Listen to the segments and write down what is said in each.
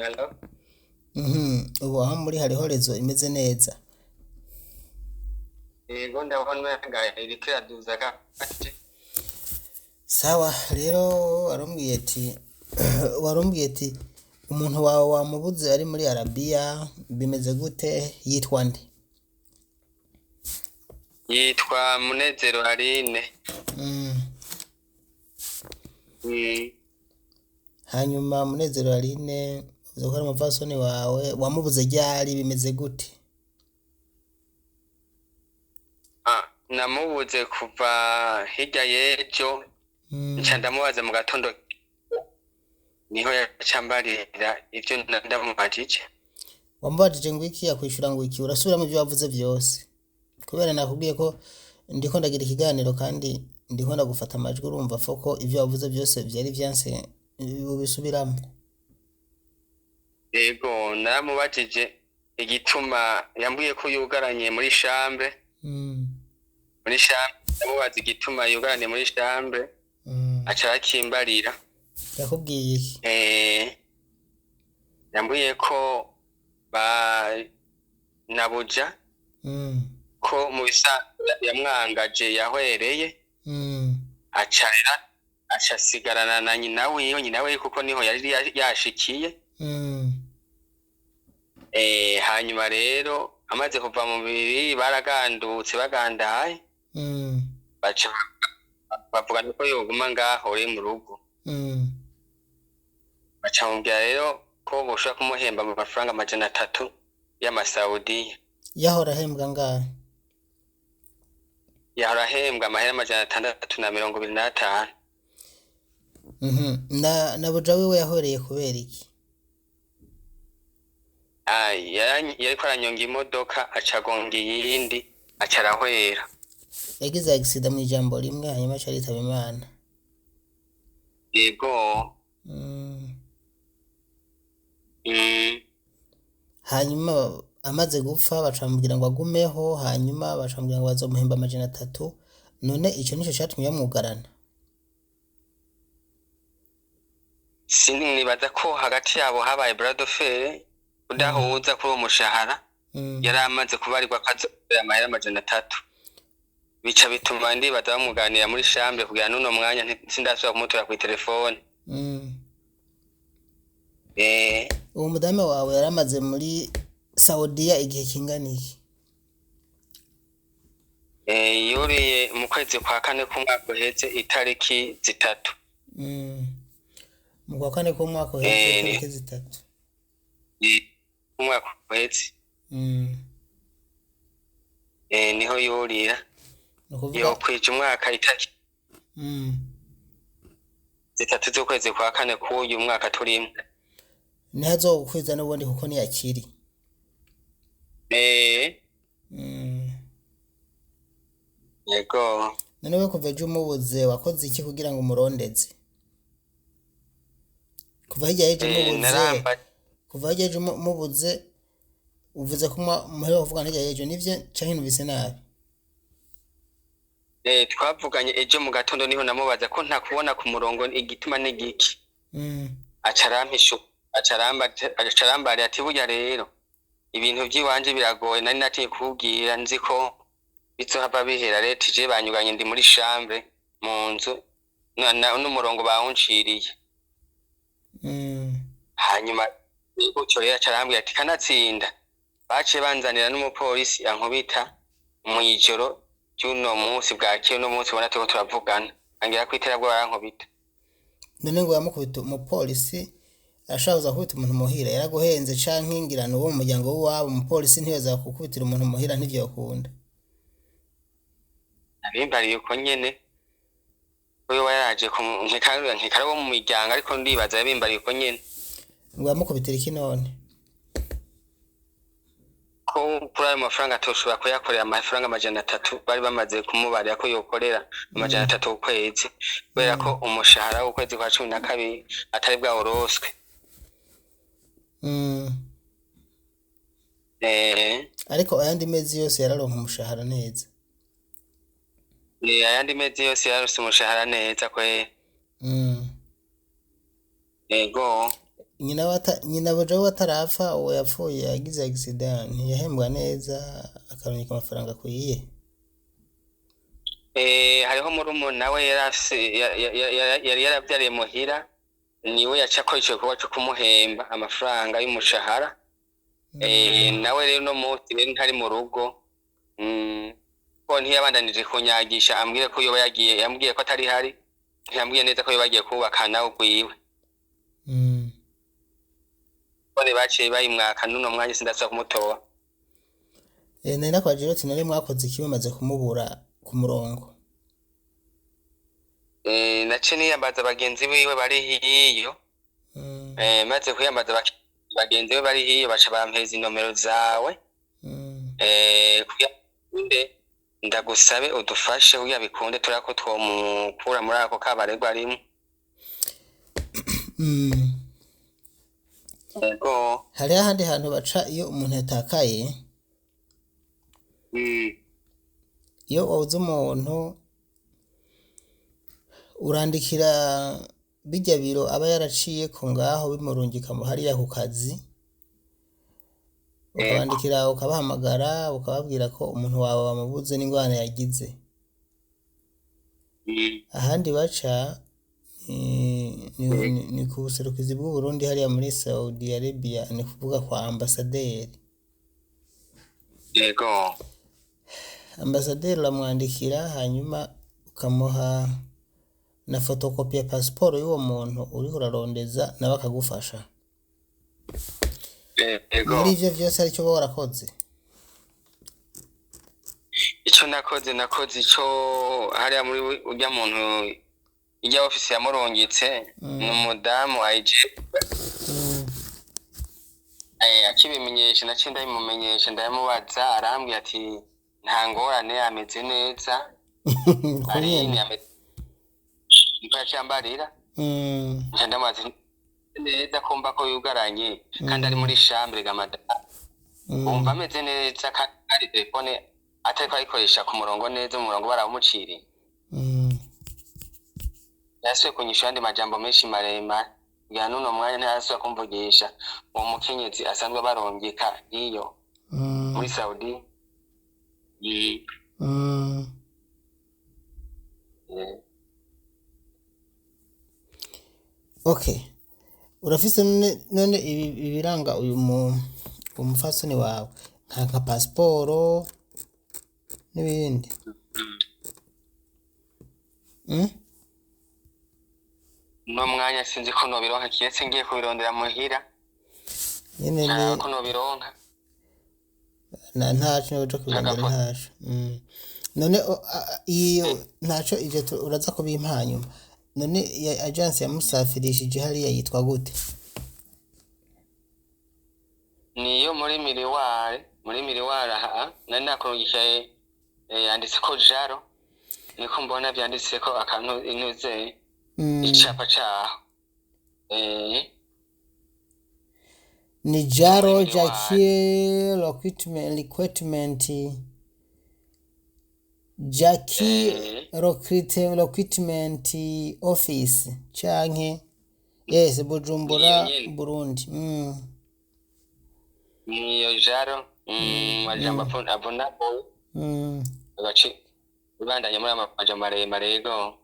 Hello? Ubu aho muri hariho rezo imeze neza. Yego, ndabona umenga iriko iraduza gake. Sawa, rero warumbwiye ati warumbwiye ati umuntu wawe wamubuze ari muri Arabiya, bimeze gute, yitwa nde? Yitwa Munezero Aline. Hanyuma Munezero Aline uvuze ko ari umupfasoni wawe, wamubuze ryari, bimeze gute? Ah, namubuze kuva hirya y'ejo. Nca ndamubaza mu gatondo, niho yaca ambarira ivyo ndamubajije. Wamubajije ngo iki, akwishura ngo iki? Urasubiramo ivyo wavuze vyose kubera nakubwiye ko ndiko ndagira ikiganiro kandi ndiko ndagufata amajwi, urumva fo ko ivyo wavuze vyose vyari vyanse ubisubiramo. Yego, naramubajije igituma yambwiye ko yugaranye muri chambre. Muri chambre, ndamubaza igituma yugaranye muri chambre, aca arakimbarira. Yakubwiye iki? Yambwiye ko ba nabuja ko mu bisanzwe yamwangaje yahwereye, aca aca asigarana na nyina wiwe, nyina wiwe kuko niho yari yashikiye. Hanyuma rero amaze kuva mu mubiri baragandutse bagandaye, baca bavuga ko yoguma ngaho uri mu rugo. Baca bamubwira rero ko boshobora kumuhemba mu mafaranga 300 y'amasaudiya. Yahora ahembwa ngahe? Yahora ahembwa amahera 625. Na buja wiwe yahoreye kubera iki? Ah, yariko aranyonga imodoka aca agonga iyindi aca arahwera. Yagize agisida mu ijambo rimwe, hanyuma aca aritaba Imana. Yego. Hanyuma amaze gupfa baca bamubwira ngo agumeho, hanyuma baca bamubwira ngo bazomuhemba 300. None ico nico catumye bamwugarana? Sinibaza ko hagati yabo habaye bras de fer udahuza kuri uwo mushahara. Yari amaze kubarirwa ko azokorera amahera 300, bica bituma ndibaza bamuganira muri chambre. Kugira n'uno mwanya sindasubira kumutora kw'itelefone. Uwo mudamu wawe yaramaze muri Saudiya igihe kingana iki? Yuriye mu kwezi kwa kane k'umwaka uheze, itariki 3. Mu kwa kane k'umwaka uheze, itariki 3. Umwaka uheze. Niho yurira. Ni ukuvuga Yokwija umwaka itariki 3 z'ukwezi kwa kane k'uyu mwaka turimwo. Niho azokwiza n'ubundi kuko ntiyakiri. Yego. None we kuva ejo umubuze wakoze iki kugira ngo umurondeze? Kuva hirya y'ejo umubuze, Naramba kuva hirya y'ejo umubuze, uvuze ko muheruka kuvugana hirya y'ejo, nivyo canke numvise nabi? Twavuganye ejo mu gatondo, niho namubaza ko ntakubona ku murongo, igituma n'igiki. Aca arampisha, aca arambarira ati burya rero ibintu vy'iwanje biragoye, nari natinye kukubwira nzi ko bizohava bihera. Rero tije banyuganye ndi muri chambre mu nzu n'umurongo bawunciriye. Hanyuma gutyo rero aca arambwira ati kanatsinda baciye banzanira n'umupolisi ankubita mw'ijoro ry'uno munsi bwakeye, uno munsi ubona turiko turavugana, angira ko iterabwoba arankubita. None ngo yamukubita umupolisi arashobora kuza gukubita umuntu muhira? Yaraguhenze canke ngira ni uwo mu muryango w'iwabo? Umupolisi ntiyoza gukubitira umuntu muhira, ntivyokunda. Nabimbariye uko nyene ko yoba yaraje nkeka ari uwo mu miryango, ariko ndibaza yabimbariye uko nyene. Ngo yamukubitira iki none? Ko kuri ayo mafaranga atoshobora kuyakorera, amafaranga 300 bari bamaze kumubarira ko yokorera 300 ku kwezi, kubera ko umushahara w'ukwezi kwa 12 atari bwawuroswe. Ariko ayandi mezi yose yararonka umushahara neza? Ayandi mezi yose yararose umushahara neza kweri. Yego. Nyina wata nyina buja we atarapfa, uwo yapfuye yagize accident ntiyahembwa neza, akarungika amafaranga akwiye. Hariho murumuna we yari afise yari yaravyariye muhira, niwe yaca akora ico gikorwa co kumuhemba amafaranga y'umushahara. Nawe rero uno munsi rero ntari mu rugo, ko ntiyabandanije kunyagisha ambwire ko yoba yagiye, yambwiye ko atari hari, ntiyambwiye neza ko yoba yagiye kubaka nawe ugwiwe. None baciye bayimwaka, n'uno mwanya sindasubira kumutora. Nari nakwaje rero ati nari mwakoze iki mumaze kumubura ku murongo? Naciye niyambaza bagenzi biwe bari hiyo. Maze kwiyambaza bagenzi be bari hiyo, baca bampeza inomero zawe. Kugira bikunde ndagusabe udufashe kugira bikunde turako ko twomukura muri ako kabarerwa arimwo. Yego. Hariho ahandi hantu baca iyo umuntu yatakaye, iyo wabuze umuntu urandikira bijya biro aba yaraciyeko ngaho bimurungika mu hariya ku kazi, ukabandikira ukabahamagara ukababwira ko umuntu wawe wamubuze n'ingorane yagize. Ahandi baca ni ku buserukizi bw'Uburundi hariya muri Saudi Arabia, ni kuvuga kwa ambasaderi. Yego. Ambasaderi uramwandikira hanyuma ukamuha na fotokopi ya pasiporo y'uwo muntu uriko urarondeza, nawe akagufasha. Yego. Muri ivyo vyose hari ico uba warakoze? Ico nakoze ico hariya muri urya muntu irya ofisi yamurungitse, ni umudamu ayije. Akibimenyesha naciye ndabimumenyesha, ndabimubaza, arambwira ati nta ngorane, ameze neza. Uko Aline nyene. ameze niko yaciye ambarira. Nca ndamubaza nti, neza kumva ko yugaranye kandi ari muri chambre ga madame, wumva ameze neza kandi ari telefone atariko ayikoresha ku murongo neza, mu murongo barawumuciriye. Yasubiye kunyishura ayandi majambo menshi maremare, kugira n'uno mwanya ntiyasubira kumvugisha uwo mukenyezi asanzwe abarungika iyo muri Saudi. Okay, urafise none ibiranga uyu umufasoni wawe nka pasiporo n'ibindi? Uno mwanya sinzi ko nobironka, kiretse ngiye kubirondera muhira. Nyene ni ntaraba ko nobironka. Na ntaco niba uja kubirondera. Ntagapfa. Ntaco. None iyo ntaco ivyo uraza kubimpa hanyuma. None ya agence yamusafirishije hariya yitwa gute? Niyo muri miriware, muri miriware aha nari nakurungikiye, yanditseko jaro, niko mbona vyanditseko akantu intuze icapa caho. Ni Jaro Muri miriware. Jackie Recruitment, Jackie Recruitment Office canke yes, Bujumbura. Niyo nyene. Burundi. Niyo jaro, majambo avuna agace ibandanya muri ama majambo maremare, yego.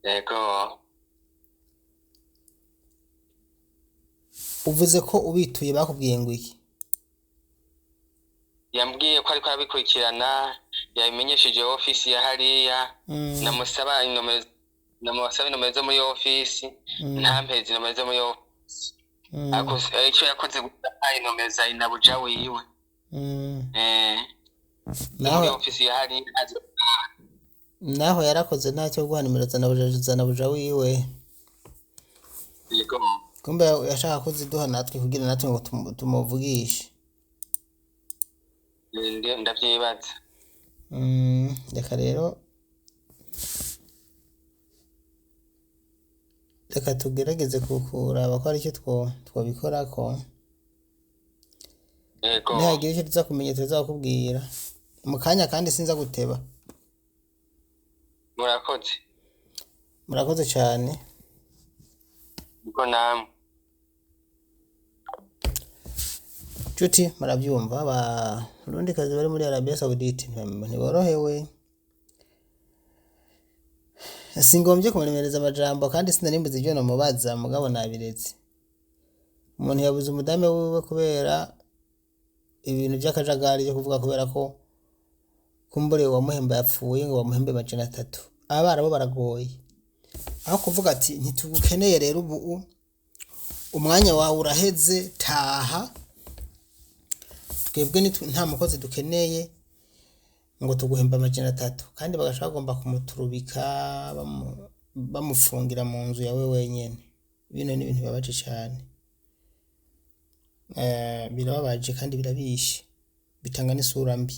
Yego. Uvuze ko ubituye bakubwiye ngo iki? Yambwiye ko ariko arabikurikirana, yabimenyesheje ofisi ya hariya. Namusaba inomero zo muri ofisi, ntampeze inomero zo muri ofisi. Icyo yakoze gusa inomero za inabuja wiwe. Muri Naho ofisi ya hariya naho yarakoze ntacyo guha nimero za nabuja wiwe. Yego. Kumbe yashaka kuziduha natwe kugira natwe ngo tumuvugishe. Ndavyibaza. Reka rero, reka tugerageze kuraba ko aricyo twobikorako. Yego. Nihagira icyo tuza kumenya tuzakubwira mu kanya, kandi sinza guteba. Murakoze. Murakoze cyane. Ubwo namwe. Nshuti, murabyumva, abarundikazi bari muri Arabia Saudite ntiborohewe. Singombye kumuremereza amajambo kandi sinarimbuze ibyo namubaza, mugabo nabiretse. Umuntu yabuze umudamu wiwe kubera ibintu by'akajagari byo kuvuga, kubera ko kumbure wamuhemba yapfuye ngo bamuhembe 300. Abarabu baragoye. Aho kuvuga ati ntitugukeneye rero, ubu umwanya wawe uraheze, taha, twebwe nta mukozi dukeneye, ngo tuguhemba 300, kandi bagashaka bagomba kumuturubika, bamufungira mu nzu yawe wenyene. Bino ni ibintu bibabaje cyane. Birababaje kandi birabishe, bitanga n'isura mbi.